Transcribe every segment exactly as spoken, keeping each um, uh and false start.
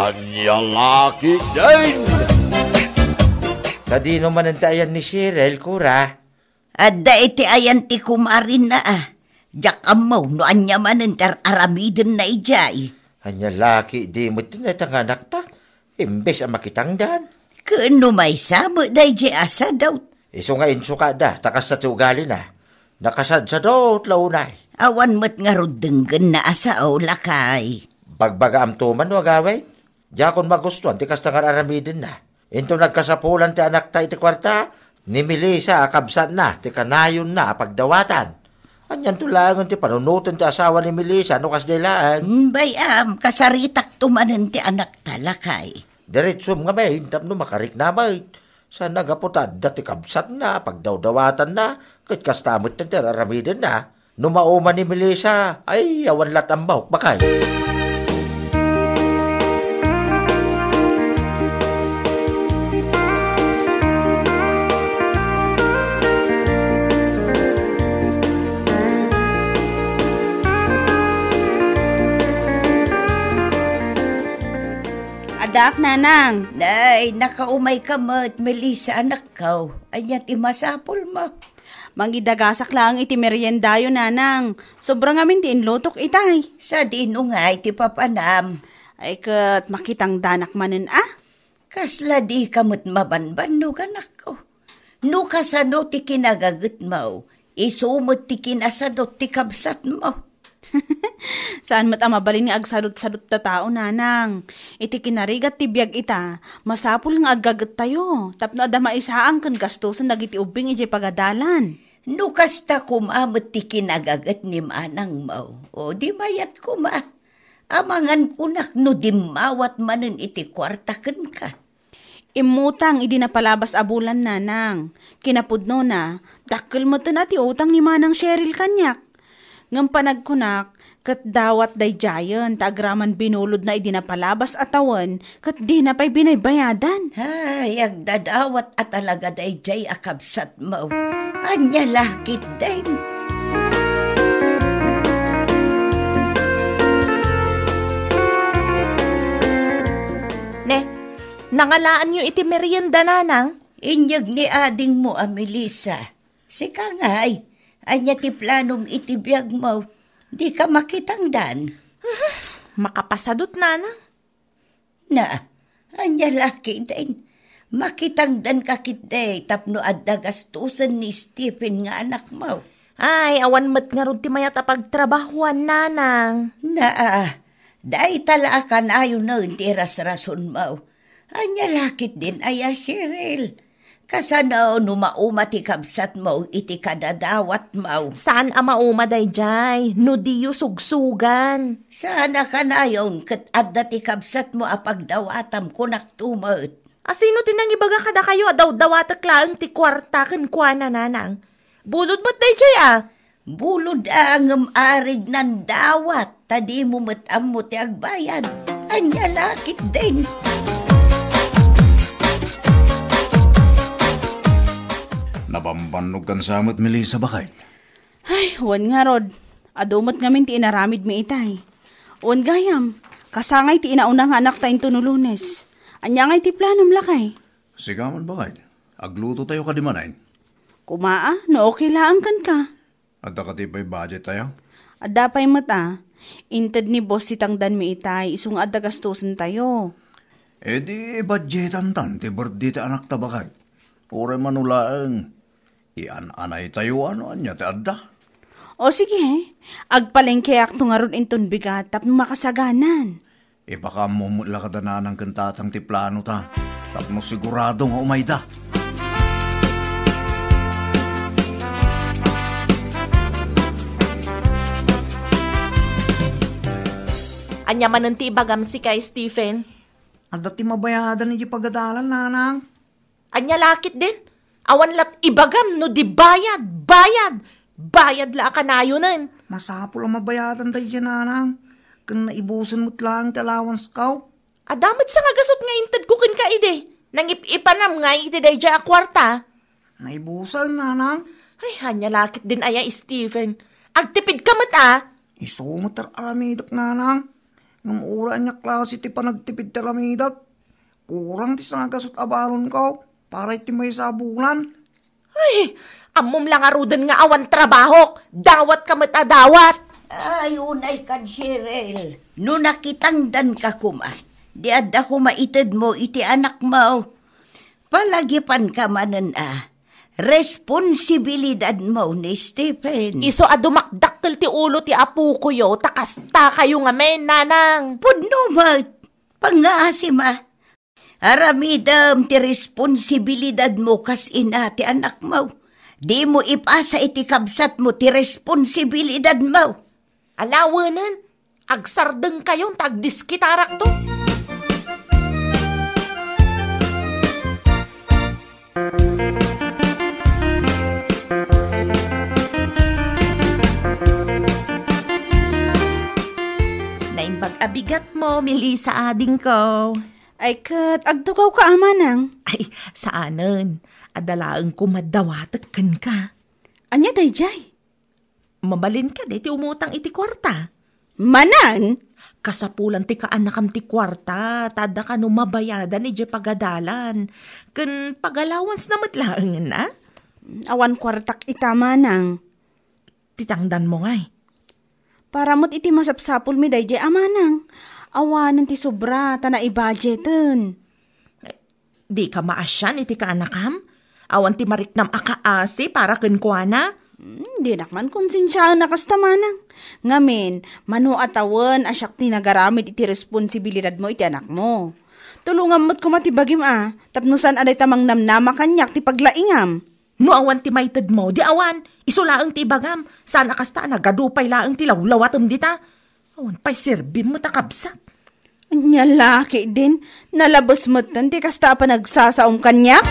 Ania la ketdin? Sadino manen ti ayan ni Cheryl, kura? Adda iti ayan ti kumarinna, a. Diak ammo no ania manen ti ar-aramidenna idiay. Ania la ketdi met ti naitanganakta, imbes a makitangdan. Ken no maysa met daydiay a sadut. Isu nga insukada, ta kasta ti ugalina. Nakasadsadut la unay. Awan met ngarud denggenna a sao, lakay. Bagbagaamto man no agawid? Diakon magustuan ti kasta nga ar-aramidenna. Inton nagkasapulan ti anakta iti kuarta, ni Melissa a kabsatna ti kanayonna a pagdawatan. Anianto laengen ti panunoten ti asawa ni Melissa no kasdiay laeng? Mm, bay-am, kasaritakto manen ti anakta, lakay. Diretsom ngamin tapno makarikna met. Saan a gapu ta adda ti kabsatna a pagdawdawatanna, ket kasta met ti ar-aramidenna. No mauma ni Melissa, ay, awan lat ammok, bakay. Addaak, nanang. Nay, nakaumay ka met, Melissa, anakko. Ania ti masapul mo? Mangidagasak laeng iti meriendayo, nanang. Sobra ngamin ti inlutok itay. Sadino ngay ti papanam? Ay, ket makitangdanak manen, a? Kasla dika met mabanbannog, anakko. No kasano ti kinagagetmo, isu met ti kinasadut ti kabsatmo. Saan met a mabalin nga agsadutsadut ta tao, nanang. Iti kinarigat ti biag ita, masapul nga aggagettayo, tapno adda maisaan ken gastosen dagiti ubbing idiay pagadalan. No kasta koma met ti kinagaget ni manangmo, o di mayat koma. Amangan kunak no dimmawat manen iti kuarta kenka. Immutang idi napalabas a bulan, nanang. Kinapudnona, dakkel metten a ti utang ni Manang Cheryl kaniak. Ngem panagkunak, ket dawat daydiayen ta agraman binulodna idi napalabas a tawen ket dina pay binaybayadan. Ay, agdadawat a talaga daydiay a kabsatmo. Ania la ketdin? Ne, nangalaanyo iti merienda, nanang? Inyeg ni adingmo a Melissa. Sika ngay, ania ti planom iti biagmo? Dika makitangdan? Makapasadut, nanang. Na, ania la ketdin? Makitangdanka ketdi tapno adda gastosen ni Stephen nga anakmo. Ay, awan met ngarud ti mayat a pagtrabahuan, nanang. Na, dayta la a kanayonen ti rasrasonmo. Ania la ketdin aya, Cheryl? Kasano no mauma ti kabsatmo iti kadadawatmo? Saan a mauma daydiay no diyo sugsugan. Saan a kanayon ket adda ti kabsatmo a pagdawatam, kunakto met. A sino ti nangibaga kadakayo a dawdawatek laeng ti kuarta kenkuana, nanang? Bulod met daydiay a. Bulod a ngem arig nandawat, ta dimo met ammo ti agbayad. Ania la ketdin? Nabambannog kan sa met, Melissa, baket? Ay, wen ngarud. Adu met ngamin ti inaramidmi itay. Wen gayam, kasangay ti inauna nga anakta inton no Lunes. Ania ngay ti planom, lakay? Sika man, baket. Agluto tayo kadi manen. Kuma a, no okay laeng kenka. Adda kadi pay budget tayo? Adda pay met a. Inted ni boss ti tangdanmi itay, isu nga adda gastosen tayo. E di, budgetan tan ti birthday ti anakta, baket. Uray mano laeng, ian-anay tayo no ania ti adda. O sige, agpalengkeakto ngarud inton bigat tapno makasaganan. Ipakaammo met la kada nanang ken tatang ti planota, tapno sigurado nga umayda. Ania manen ti ibagam sika, Stephen? Adda ti mabayadan iti pagadalan, nanang. Ania la ketdin? Awan lat ibagam no di bayad, bayad, bayad la a kanayonen. Masapul a mabayadan daydiay, nanang. Ken naibusen met laeng ti allowance ko. Adda met sangagasut nga intedko kenka idi. Nangip-ipanam nga iti daydiay a kuarta. Naibusen, nanang. Ay, ania la ketdin aya, Stephen. Agtipidka met a. Isu met ar-aramidek, nanang. Ngem uray ania klase ti panagtipid ti aramidek? Kurang ti sangagasut a balonko para iti maysa a bulan. Ay, ammom la ngaruden nga awan trabahok. Dawat ka met a dawat. Ay, unay kad, Cheryl. No nakitangdan ka koma, di adda koma itedmo iti anakmo. Palagipan ka manen a responsibilidadmo ni Stephen. Isu a dumakdakkel ti ulo ti apokoyo, ta kasta kayo ngamin, nanang. Pudno met, pangngaasima. Aramidem ti responsibilidadmo kas ina ti anakmo. Dimo ipasa iti kabsatmo ti responsibilidadmo. Alawenen, agsardengkayon ta agdiskitarakto. Naimbag a bigatmo, Melissa, adingko. Ay ket, agtugawka a manang. Ay, saanen. Adda laeng koma dawatek kenka. Ania daydiay? Mabalinka daydi umutang iti kuarta. Manang? Kasapulan ti kaanakam ti kuarta, ta adda kano mabayadan idiay pagadalan. Ken pag-allowancena met laengen a? Awan kuartak ita, manang. Ti tangdanmo ngay? Para met iti masapsapulmi daydiay a manang. Awanen ti sobra ta naibudgeten. Dika maasian iti kaanakam? Awan ti mariknam a kaasi para kenkuana? Hmm, dinak man konsensiaen a kasta, manang. Ngamin, mano a tawen a siak ti nagaramid iti responsibilidadmo iti anakmo. Tulongam met koma ti bagim a, tapno saan a dayta mangnamnama kaniak ti paglaingam. No awan ti maitedmo, di awan. Isu laeng ti ibagam. Saan a kasta a nagadu pay laeng ti lawlawatem dita. Awan pay serbim met a kabsat. Ania la ketdin, nalabes metten ti kasta a panagsasaom kaniak?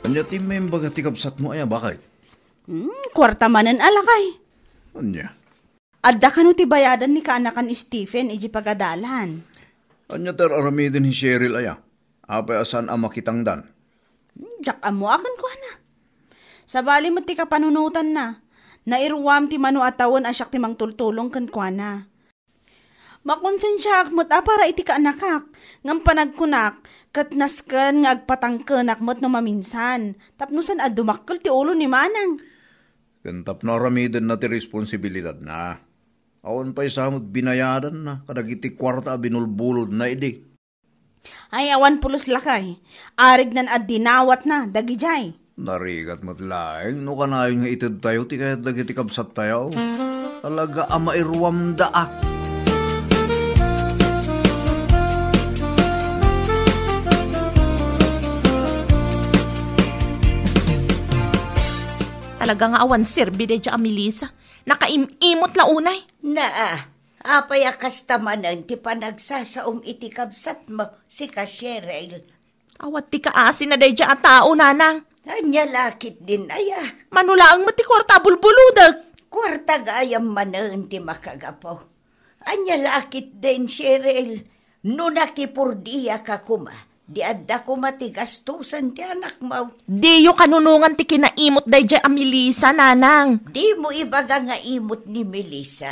Ania ti imbaga ti kabsatmo aya, baket? Hmm, kuarta manen a lakay. Ania? Adda kano ti bayadan ni kaanakan Stephen idiay pagadalan. Ania ti ar-aramiden ni Cheryl aya? Apay a saan a makitangdan? Diak ammo a kenkuana. Sabali met ti kapanunotanna, nairuam ti mano a tawen a siak ti mangtultulong kenkuana. Makonsensiaak met a para iti kaanakak, ngem panagkunak, ket nasken nga agpatangkenak met no maminsan, tapno saan a dumakkel ti ulo ni manang. Ken tapno aramidenna ti responsibilidadna. Awan pay sa met binayadanna kadagiti kuarta a binulbulodna idi. Ay, awan pulos lakay. Arignan a dinawatna dagidiay. Narigat met laeng no kanayon nga itedtayo ti kayat dagiti kabsattayo. Talaga a mairuamda a. Talaga nga awan serbi daydiay a Melissa. Nakaim-imot la unay. Naa, apay a kasta manen ti panagsasaom iti kabsatmo, sika Cheryl? Awan ti kaasina daydiay a tao, nanang. Ania la ketdin aya? Mano laeng met ti kuarta a bulbulodek? Kuarta gayam manen ti makagapu. Ania la ketdin, Cheryl? No nakipurdiaka koma, di adda koma ti gastusen ti anakmo. Diyo kanunongan ti kinaimot daydiay a Melissa, nanang. Dimo ibaga nga imot ni Melissa.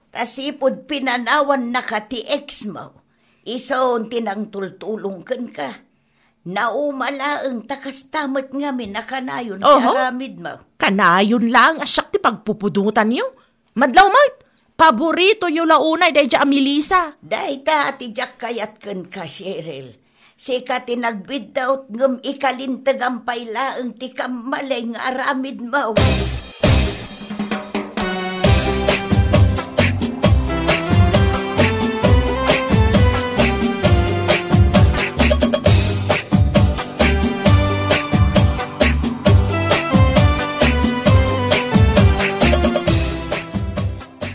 Ta sipud pinanawannaka ti exmo, isun ti nangtultulong kenka. Nauma laeng ta kasta met ngamin a kanayon ti Oho. aramidmo. Kanayon laeng a siak ti pagpupudotanyo. Madlaw met, paboritoyo la unay daydiay a Melissa. Dayta ti diak kayat kenka, Cheryl. Sika ti nagbiddut ngem ikalintegam pay laeng ti kammaleng nga aramidmo.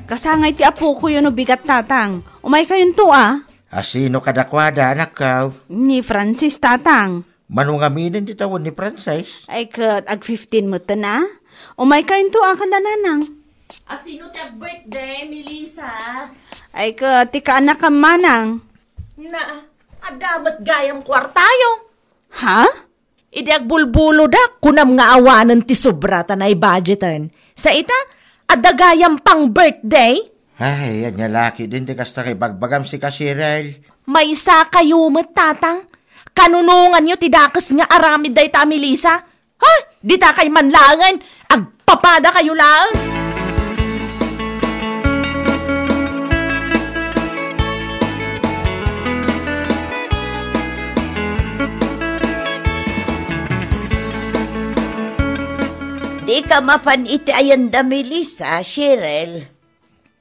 Kasangay ti apokoyo no bigat, Tatang. Umaykayonto, a. A sino kadakuada, anakko? Ni Francis, Tatang. Mano ngaminen ti tawen ni Francis? Ay, ket ag fifteen metten, a. Umaykayonto, a, kada nanang. A sino ti ag-birthday, Melissa? Ay, ket ti kaanakam, manang. Na, adda met gayam kuartayo. Ha? Idi agbulbulodak, kunam nga awanen ti sobra ta naibudgeten. Sa ita, adda gayam pang birthday? Ay, ania la ketdin ti kasta nga ibagbagam, sika, Cheryl. Maysa kayo met, Tatang. Kanunonganyo ti dakes nga aramid dayta a Melissa. Ha? Dita kay man laengen, agpapada kayo laeng. Dika mapan iti ayanda, Melissa, Cheryl.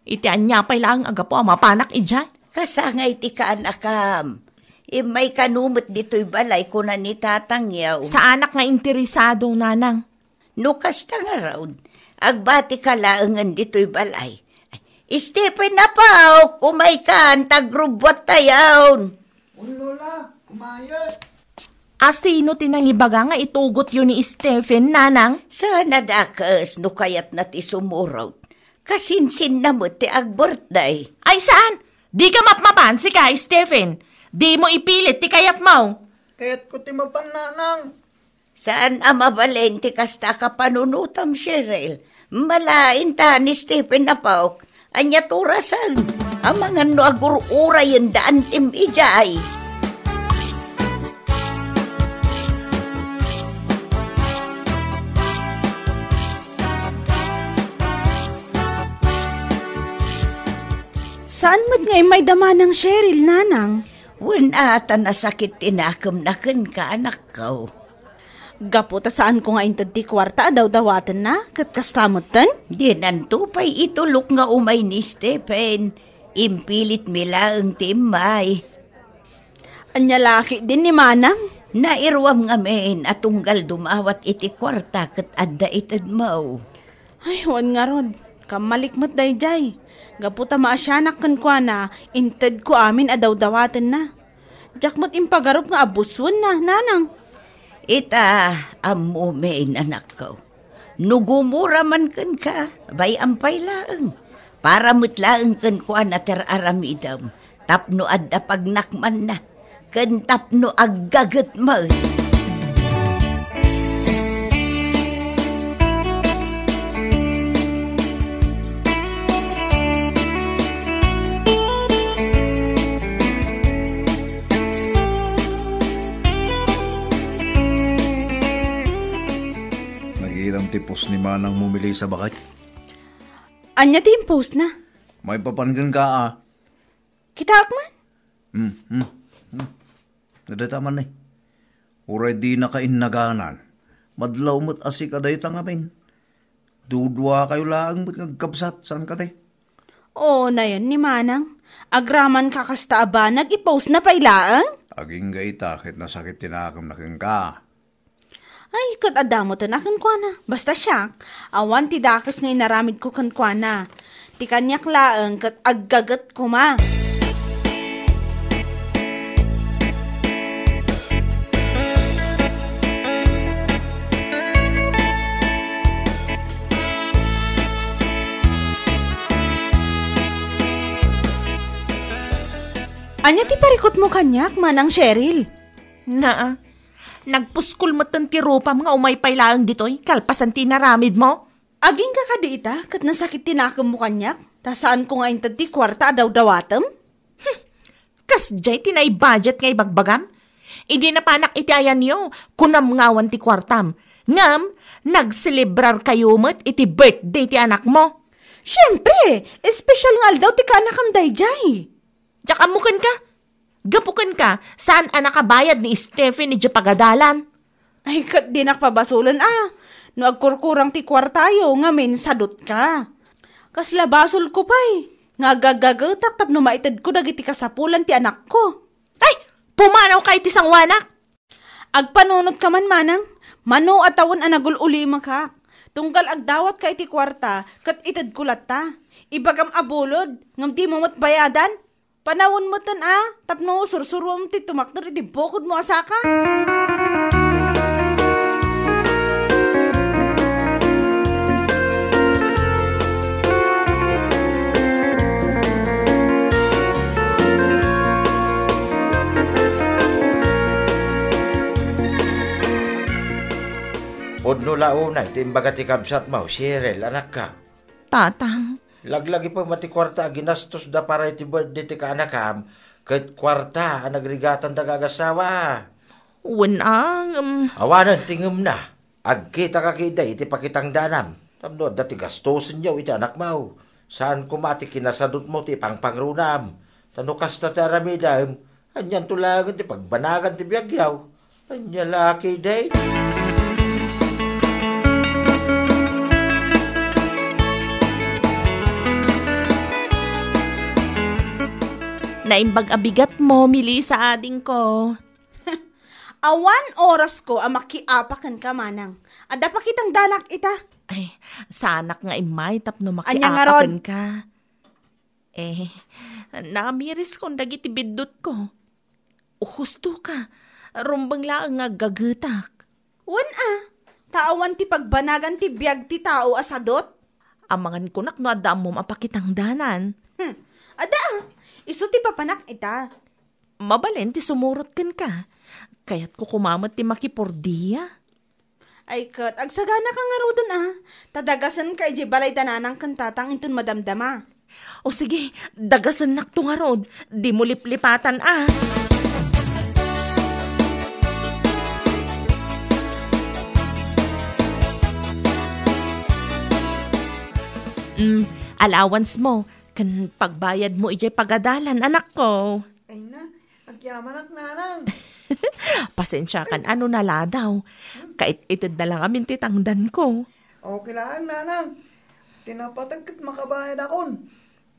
Iti ania pay laeng a gapu a mapanak idiay? Kasangay ti kaanakam. Immay kano met ditoy balay, kuna ni tatangyo. Saanak nga interesado, nanang. No kasta ngarud, agbatika laengen ditoy balay. Stephen, apo, kumaykan, ta agrubbuattayon. Wen, Lola, kumayen. A, sino ti nangibaga nga itugotyo ni Stephen, nanang? Saan a dakes no kayatna ti sumurot. Kasinsinna met ti agbirthday. Ay, saan? Dika mapmapan, sika, Stephen. Dimo ipilit ti kayatmo. Kayatko ti mapan, nanang. Saan a mabalin ti kasta a kapanunotam, Cheryl. Malain ta ni Stephen, apok. Ania ti orasen? Amangan no agur-urayenda antim idiay. Saan met nga immay da manang Cheryl, nanang? Wen a, ta nasakit ti nakemna kenka, anakko. Gapu ta saanko nga inted ti kuarta a dawdawatenna, ket kasta metten? Dinanto pay itulok nga umay ni Stephen. Impilit mi laeng ti immay. Ania la ketdin ni manang? Nairuam ngamin a tunggal dumawat iti kuarta ket adda itedmo. Ay, wen ngarud, kammalik met daydiay. Gapu ta maasianak kenkuana, intedko amin a dawdawatenna. Diak met impagarup nga abuswenna, nanang. Ita, ammomin, anakko. No gumura man kenka, bay-am pay laeng. Para met laeng kenkuana ti ar-aramidem, tapno adda pagnakmanna, ken tapno aggaget met. Nagiram ti post ni manangmo, Melissa, baket? Ania ti impostna? Maipapan kenka, a. Kitaek man? Hmm, hmm, hmm. Adda ta man, eh. Uray dinaka innaganan. Madlaw met a sika dayta ngamin. Duduakayo laeng met nga agkabsat, saan kadi? Oo, nayon ni manang. Agraman ka kasta a banag, i-postna pay laeng? Agingga ita, ket nasakit ti nakemna kenka. Ay, ket adda met a kenkuana. Basta siak, awan ti dakes nga inaramidko kenkuana. Ti kaniak laeng ket aggaget koma. Ania ti parikutmo kaniak, Manang Cheryl? Naa, nagpuskol metten ti rupam nga umay pay laeng ditoy, kalpasan ti inaramidmo. Agingga kadi ita, ket nasakit ti nakemmo kaniak, ta saanko nga inted ti kuarta a dawdawatem? Hmm, kasdiay ti naibudget nga ibagbagam? Idi napanak iti ayanyo, kunam nga awan ti kuartam. Ngem, nagselebrarkayo met iti birthday ti anakmo. Siempre, espesyal nga aldaw ti kaanakam daydiay. Diak ammo kenka. Gapu kenka, saan a nakabayad ni Stephen idiay pagadalan? Ay, ket dinak pabasolen a. No agkurkurang ti kuartayo, ngamin sadutka. Kasla basolko pay, nga agagagetak tapno maitedko dagiti kasapulan ti anakko. Ay, pumanawka iti sangoanak! Agpanunotka man, manang. Mano a tawen a nagul-ulimakak. Tunggal agdawatka iti kuarta, ket itedko latta. Ibagam a bulod, ngem dimo met bayadan. Panawen metten a, tapno sursuruam ti tumakder iti bukodmo a saka. La unay ti imbaga ti kabsatmo, Cheryl, anakko. Tatang. Laglagipem a ti kuarta a ginastosda para iti birthday ti kaanakam, ket kuarta a nagrigatanda nga agassawa. Wen, a, ngem. Awanen ti ngemna. Agkitaka ketdi iti pakitangdanam. Tapno adda ti gastosenyo iti anakmo. Saan koma ti kinasadutmo ti ipangpangrunam. Ta no kasta ti aramidem, anianto laengen ti pagbanagan ti biagyo? Ania la ketdi? Naimbag a bigatmo, Melissa, adingko. Awan orasko a makiapa kenka, manang. Adda pakitangdanak ita. Ay, saanak nga immay tapno makiapa kenka. Ania ngarud? Eh, namiriskon dagiti biddutko. O, husto ka. Rumbeng laeng nga aggagetak. Wen a, ta awan ti pagbanagan ti biag ti tao a sadut. Amangan kunak no adda ammom a pakitangdanan. Hmm, adda a. Isu ti papanak ita. Mabalin ti sumurot kenka. Kayatko koma met ti makipordia. Ay ket, agsaganaka ngaruden a. Ta dagasenka idiay balay da nanang ken tatang inton madamdama. O sige, dagasennakto ngarud. Dimo liplipatan a. Mm, allowance mo, ken pagbayad mo idiay pagadalan, anakko. Ay na, agyamanak, nanang. Pasensiakan a no naladaw. Kait-ited na lang amin ti tangdanko. Okay lang, nanang. Ti napateg ket makabayadakon.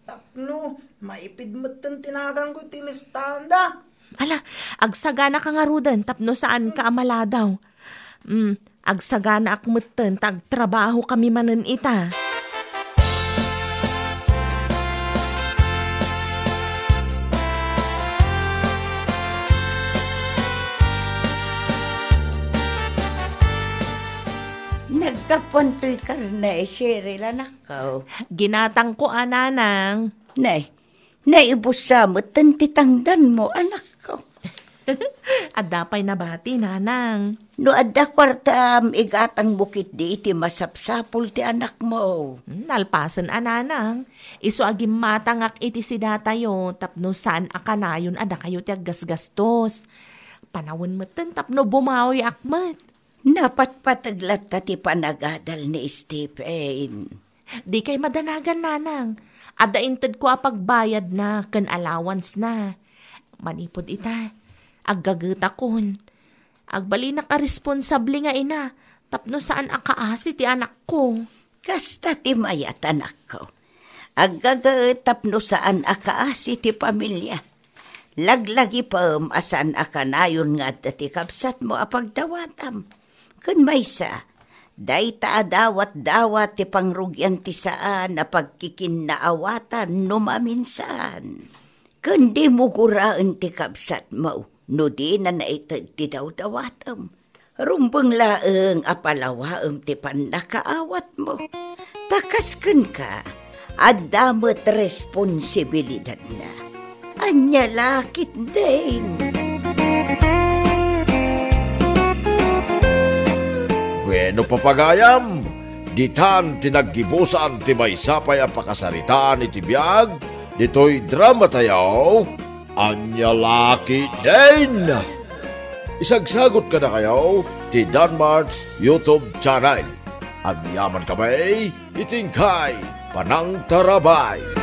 Tapno maipid metten ti naganko iti listanda. Ala, agsaganaka ngaruden tapno saanka a maladaw. Mm, agsaganaak metten ta agtrabahokami manen ita. Naggapuan toy karne, Cheryl, anakko. Ginatangko a, nanang. Nay, naibussa metten ti tangdanmo, anakko. Adda pay nabati, nanang. No adda kuartam, igatangmo ketdi iti masapsapul ti anakmo. Hmm, nalpasen a, nanang. Isu a gimmatangak iti sidatayo tapno saan a kanayon a dakayo ti aggasgastos. Panawen metten tapno bumawiak met. Napatpateg latta ti panagadal ni Stephen. Dikay madanagan, nanang. Adda intedko a pagbayadna ken allowance na. Manipud ita, aggagetakon. Agbalinak a responsable nga ina tapno saan a kaasi ti anakko. Kasta ti mayat, anakko. Aggaget tapno saan a kaasi ti pamilia. Laglagipem a saan a kanayon nga adda ti kabsatmo a pagdawatam. Ken maysa, dayta a dawat-dawat ti pangrugian ti saan a pagkikinnaawatan no maminsan. Ken dimo guraen ti kabsatmo no dina naited ti dawdawatem. Rumbeng laeng a palawaem ti pannakaawatmo. Ta kas kenka, adda met responsibilidadna. Ania la ketdin? Bueno, papagayam, ditan ti naggibusan ti maysa pay a pakasaritaan iti biag ditoy dramatayo. Ania la ketdin? Isagsagot kadakayo ti Danmart's YouTube channel. Agyaman kami iti inkay panangtarabay.